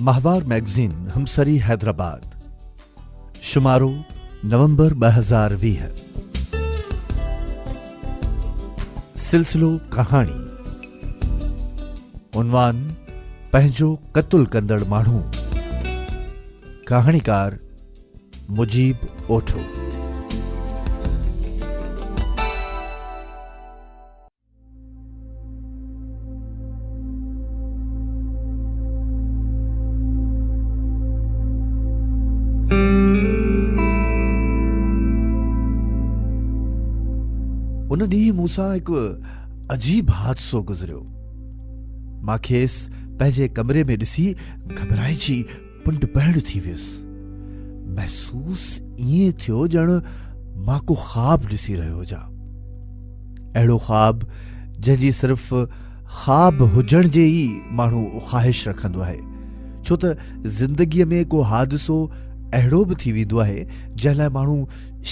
ماهوار مئگزين همسري حيدرآباد، شمارو نومبر 2020. سلسلو ڪهاڻي، عنوان پنهنجو قتل ڪندڙ ماڻهو، ڪهاڻيڪار مجيب اوٺو. ان ڏينهن مون سان هڪ عجيب حادثو گذريو. مان کيس پنهنجي ڪمري ۾ ڏسي گهٻرائجي پنڊ پهڻ ٿي ويس. محسوس ائين ٿيو ڄڻ مان ڪو خواب ڏسي رهيو هجان. اهڙو خواب جنهن جي صرف خواب هجڻ جي ئي ماڻهو خواهش رکندو آهي. ڇو ته زندگيء ۾ ڪو حادثو اهڙو به ٿي ويندو آهي جنهن لاء ماڻهو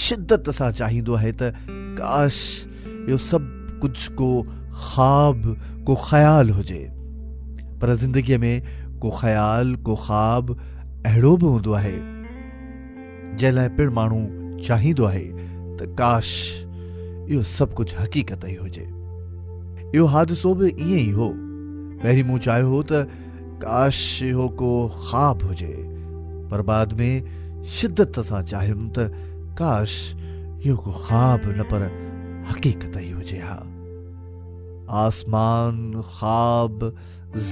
شدت سان چاهيندو آهي ته ڪاش اهو سڀ ڪجهه ڪو خواب، ڪو خيال هجي. پر زندگيء ۾ ڪو خيال، ڪو خواب اهڙو به هوندو آهي، جنهن لاء پڻ ماڻهو چاهيندو آهي ته ڪاش اهو سڀ ڪجهه حقيقت ئي هجي. اهو حادثو به ائين ئي هو. پهرين مون چاهيو هو ته ڪاش اهو ڪو خواب هجي، پر بعد ۾ شدت سان چاهيم ته ڪاش اهو ڪو خواب نه پر حقيقت ئي هجي ها. آسمان، خواب،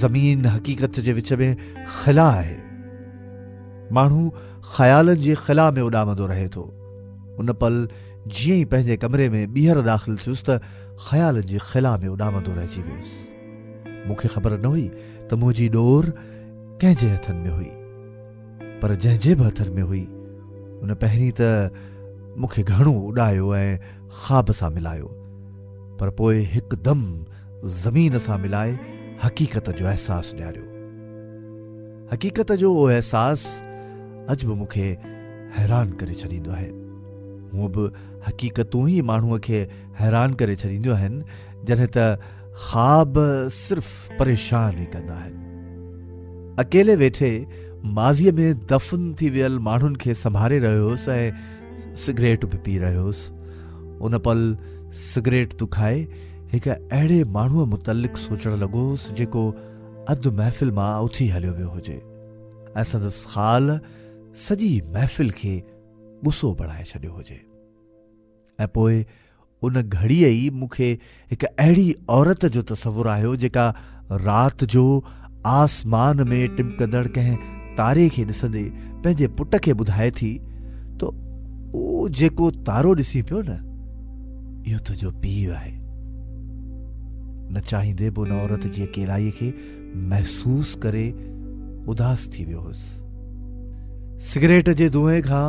زمين حقيقت جي وچ ۾ خلا آهي. ماڻهو خيالن جي خلا ۾ اڏامندو رهي ٿو. ان پل جيئن ئي پنهنجي ڪمري ۾ ٻيهر داخل ٿيس ته خيالن جي خلا ۾ اڏامندو رهجي ويس. مون کي خبر نه هئي ته منهنجي ڏور ڪنهن جي هٿن ۾ هئي. پر جنهن جي به هٿن ۾ هئي، ان پهرين ته مون کي گهڻو اڏايو ۽ خواب سان ملايو، پر پوء هڪدم زمين سان ملائي حقيقت جو احساس ڏياريو. حقيقت جو اهو احساس اڄ به مون کي حيران ڪري ڇڏيندو آهي. هونء به حقيقتون ئي ماڻهوء کي حيران ڪري ڇڏينديون آهن، جڏهن ته خواب صرف پريشان ئي ڪندا آهن. اڪيلي ويٺي ماضيء ۾ دفن ٿي ويل ماڻهن کي سنڀاري رهيو هوس ۽ سگريٽ به پي رهيو هوس. ان پل سگريٽ دکائي هڪ اهڙي ماڻهوء متعلق سوچڻ لڳو هوس جيڪو اڌ محفل مان اٿي هليو ويو هجي ۽ سندس خال سڄي محفل کي غصو بڻائي ڇڏيو هجي. ۽ پوء ان گهڙيء ئي مون کي هڪ اهڙي عورت جو تصور آيو جيڪا رات جو آسمان ۾ ٽمڪندڙ ڪنهن تاري کي ڏسندي پنهنجي پٽ کي ٻڌائي ٿي ته او جيڪو تارو ڏسين پيو نه اهو تنهنجو پيء آهي. نه چاهيندي به ان عورت جي اڪيلائيء کي محسوس ڪري اداس ٿي ويو هوس. سگريٽ جي دونهين کان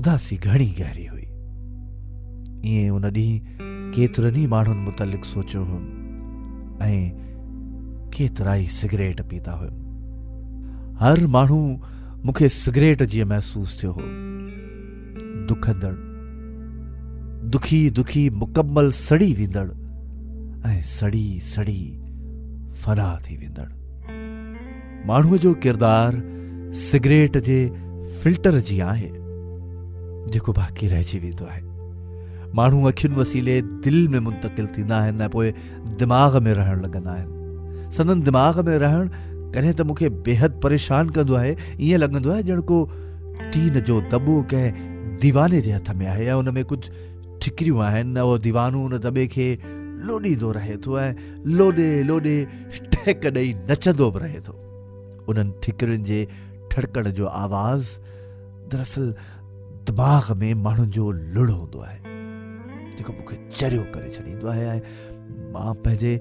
اداسي گهڻي گهري هئي. ائين ان ڏينهن ڪيترن ئي ماڻهن متعلق سوچيو هيم ۽ ڪيترائي سگريٽ پيتا هيم. هر ماڻهو مون کي سگريٽ جيئن محسوس ٿيو هو. دکندڙ، دکي دکي مڪمل سڙي ويندڙ ۽ سڙي سڙي فنا ٿي ويندڙ. ماڻهوء جو ڪردار سگريٽ جي فلٽر جيان آهي، جيڪو باقي رهجي ويندو آهي. ماڻهو اکين وسيلي دل ۾ منتقل ٿيندا آهن ۽ پوء دماغ ۾ رهڻ لڳندا آهن. سندن دماغ ۾ رهڻ ڪڏهن ته مون کي بيحد پريشان ڪندو آهي، ائين لڳندو آهي ڄڻ ڪو ٽين جو دٻو ڪنهن ديواني جي هٿ ۾ آهي ۽ ان ۾ ڪجهه ٺڪريون آهن، اهو ديوانو ان دٻي کي لوڏيندو رهي ٿو ۽ لوڏي لوڏي ٽهڪ ڏئي نچندو به رهي ٿو. انهن ٺڪرين جي ٺڙڪڻ جو آواز دراصل دماغ ۾ ماڻهن جو لڙ هوندو آهي، جيڪو مون کي چريو ڪري ڇڏيندو آهي ۽ مان پنهنجي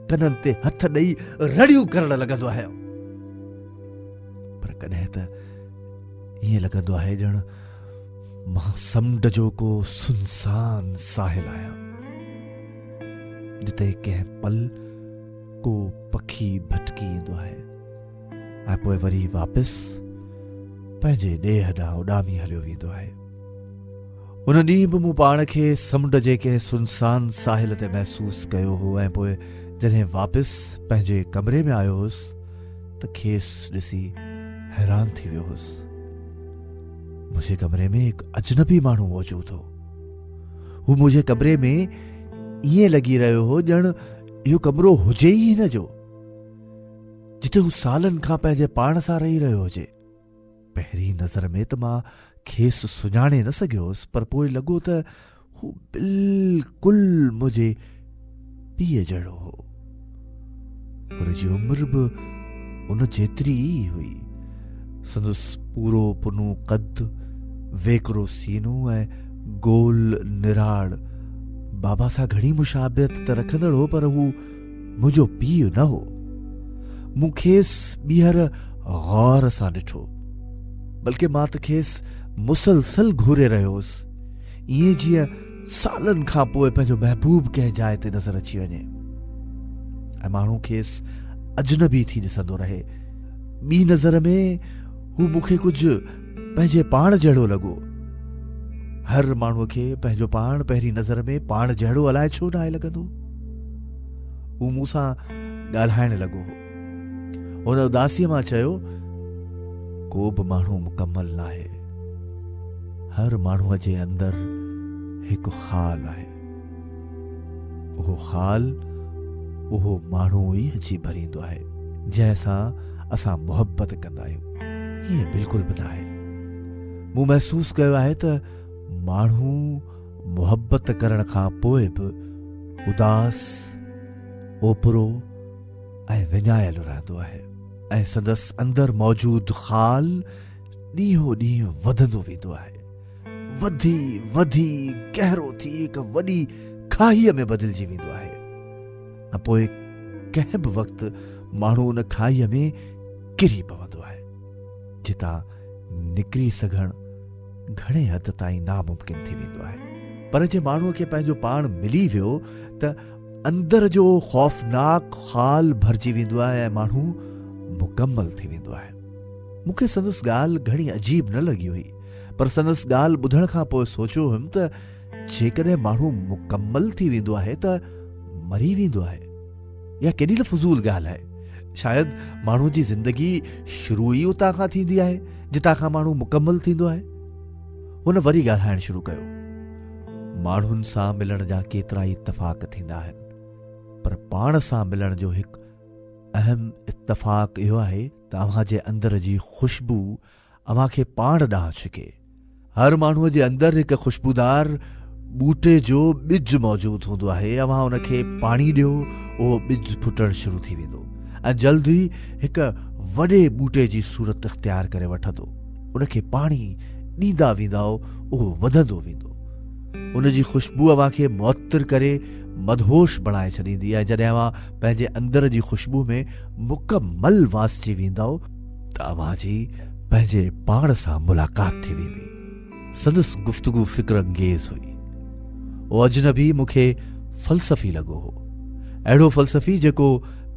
ڪنن تي هٿ ڏئي رڙيون ڪرڻ لڳندو آهيان. پر ڪڏهن ته ائين لڳندو آهي ڄڻ مان سمنڊ جو ڪو سنسان ساحل آهيان، جتي ڪنهن پل ڪو پکي ڀٽڪي ايندو آهي ۽ پوء وري واپس پنهنجي ڏيهه ڏانهن اڏامي هليو ويندو آهي. ان ڏينهن به مون پاڻ کي سمنڊ جي ڪنهن سنسان ساحل تي محسوس ڪيو هو ۽ پوء جڏهن واپس پنهنجي ڪمري ۾ آيو هوس ته کيس ڏسي حيران ٿي ويو هوس. منهنجي ڪمري ۾ هڪ اجنبي ماڻهو موجود هو. هو منهنجي ڪمري ۾ ائين لڳي رهيو هو ڄڻ اهو ڪمرو هجي ئي هن جو، جتي هو سالن کان پنهنجي پاڻ سان رهي رهيو هجي. پهرين نظر ۾ ته مان کيس سڃاڻي نه سگهيو هوس پر پوء لڳو ته هو بلڪل منهنجي پيء جهڙو هو. هن جي عمر به ان جيتري ئي هئي. سندس پورو پنو قد، ويڪرو سينو ۽ گول نراڙ بابا سان گهڻي مشابهت ته رکندڙ هو پر هو منهنجو پيء نه هو. مون کيس ٻيهر غور سان ڏٺو. بلڪه مان ته کيس مسلسل گهوري رهيو هوس. ائين جيئن سالن کان پوء پنهنجو محبوب ڪنهن جاء تي نظر اچي وڃي ۽ ماڻهو کيس اجنبي ٿي ڏسندو رهي. ٻي نظر ۾ هو مون کي ڪجهه پنهنجي پاڻ جهڙو لڳو. هر ماڻهوء کي پنهنجو پاڻ پهرين نظر ۾ پاڻ جهڙو الائي ڇو ناهي لڳندو. هو مون سان ڳالهائڻ لڳو هو. هن اداسيء مان چيو، ڪو به ماڻهو مڪمل ناهي. هر ماڻهوء جي اندر هڪ خال آهي. اهو خال اهو ماڻهو ئي اچي ڀريندو آهي، جنهن سان اسان محبت ڪندا آهيون. ائين بلڪل به ناهي. مون محسوس ڪيو آهي ته ماڻهو محبت ڪرڻ کان پوء به اداس، اوپرو ۽ وڃايل رهندو آهي ۽ سندس اندر موجود خال ڏينهون ڏينهن وڌندو ويندو آهي. وڌي وڌي گهرو ٿي هڪ وڏي کاهيء ۾ بدلجي ويندو آهي ۽ پوء ڪنهن به وقت ماڻهو ان کاهيء ۾ ڪري پوندو آهي، جتان نڪري سگهڻ گهڻي حد تائين ناممڪن ٿي ويندو آهي. پر جي ماڻهوء کي پنهنجو پاڻ ملي ويو ته اندر جو خوفناڪ خال ڀرجي ويندو آهي ۽ ماڻهو مڪمل ٿي ويندو آهي. مون کي سندس ڳالهه گهڻي عجيب نه لڳي هئي، پر سندس ڳالهه ٻڌڻ کان پوء سوچيو هيم ته جيڪڏهن ماڻهو مڪمل ٿي ويندو آهي ته مري ويندو آهي. اها ڪيڏي نه فضول ڳالهه آهي. شايد ماڻهو جي زندگي شروع ئي اتان کان ٿيندي آهي، جتان کان ماڻهو مڪمل ٿيندو آهي. هن وري ڳالهائڻ شروع ڪيو. ماڻهن سان ملڻ جا ڪيترائي اتفاق ٿيندا آهن، پر پاڻ سان ملڻ جو هڪ اهم اتفاق اهو آهي ته اوهان جي اندر جي خوشبو اوهان کي پاڻ ڏانهن ڇڪي. هر ماڻهوء جي اندر هڪ خوشبودار ٻوٽي جو ٻج موجود هوندو آهي. اوهان ان کي پاڻي ڏيو، اهو ٻج ڦٽڻ شروع ٿي ويندو ۽ جلد ئي هڪ وڏي ٻوٽي جي صورت اختيار ڪري وٺندو. ان کي پاڻي ڏيندا ويندائو، اهو وڌندو ويندو. ان جي خوشبو اوهان کي معطر ڪري مدهوش بڻائي ڇڏيندي ۽ جڏهن اوهان پنهنجي اندر جي خوشبو ۾ مڪمل واسجي ويندائو ته اوهان جي پنهنجي پاڻ سان ملاقات ٿي ويندي. سندس گفتگو فڪر انگيز هئي. اهو اجنبي مون کي فلسفي لڳو هو. اهڙو فلسفي جيڪو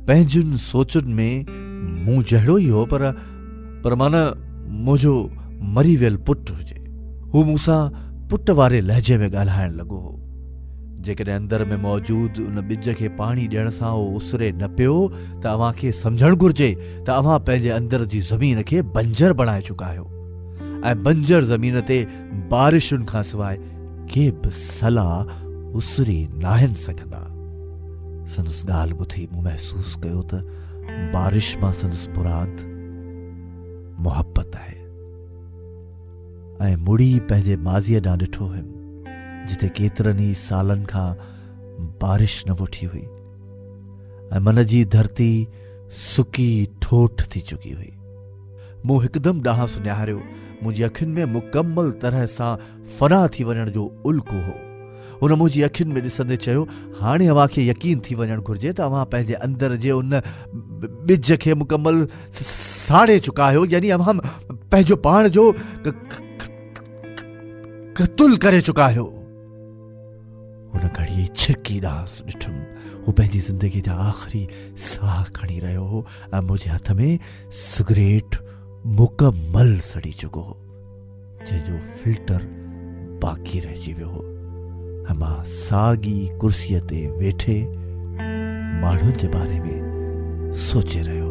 پنهنجين سوچن ۾ مون جهڙو ئي هو پر پر معنيٰ منهنجو مري ويل پٽ هجي. هو مون سان پٽ واري لهجي ۾ ڳالهائڻ لڳو هو. جيڪڏهن اندر ۾ موجود ان ٻج کي پاڻي ڏيڻ سان اهو اسري نه پيو ته اوهان کي سمجهڻ گهرجي ته اوهان پنهنجي اندر جي زمين کي بنجر بڻائي چڪا آهيو ۽ بنجر زمين تي بارشن کان سواء ڪي به سلا اسري ناهن سگهندا. سندس ڳالهه ٻڌي مون محسوس ڪيو ته بارش مان سندس مراد محبت آهي. ۽ مڙي پنهنجي ماضيء ڏانهن ڏٺو هيم، جتي ڪيترن ئي سالن کان بارش نه وٺي هئي ۽ من جي ڌرتي سڪي ٺوٺ ٿي چڪي هئي. مون هڪدم ڏانهس نهاريو. منهنجي اکين ۾ مڪمل طرح سان فنا ٿي وڃڻ جو الڪو هو. هن منهنجي اکين ۾ ڏسندي چيو، هاڻي اوهان کي يقين ٿي وڃڻ گهرجي ته اوهان پنهنجي اندر جي ان ٻج کي مڪمل ساڙي چڪا آهيو، يعني اوهان پنهنجو پاڻ جو قتل ڪري چڪا آهيو. هن گهڙيء ڇرڪي ڏانهس ڏٺم. هو پنهنجي زندگيء جا آخري ساهه کڻي رهيو هو ۽ منهنجي هٿ ۾ سگريٽ مڪمل سڙي چڪو هو. جنهن جو فلٽر باقي رهجي ويو هو ۽ مان ساڳي ڪرسيء تي ويٺي ماڻهن جي باري ۾ سوچي رهيو.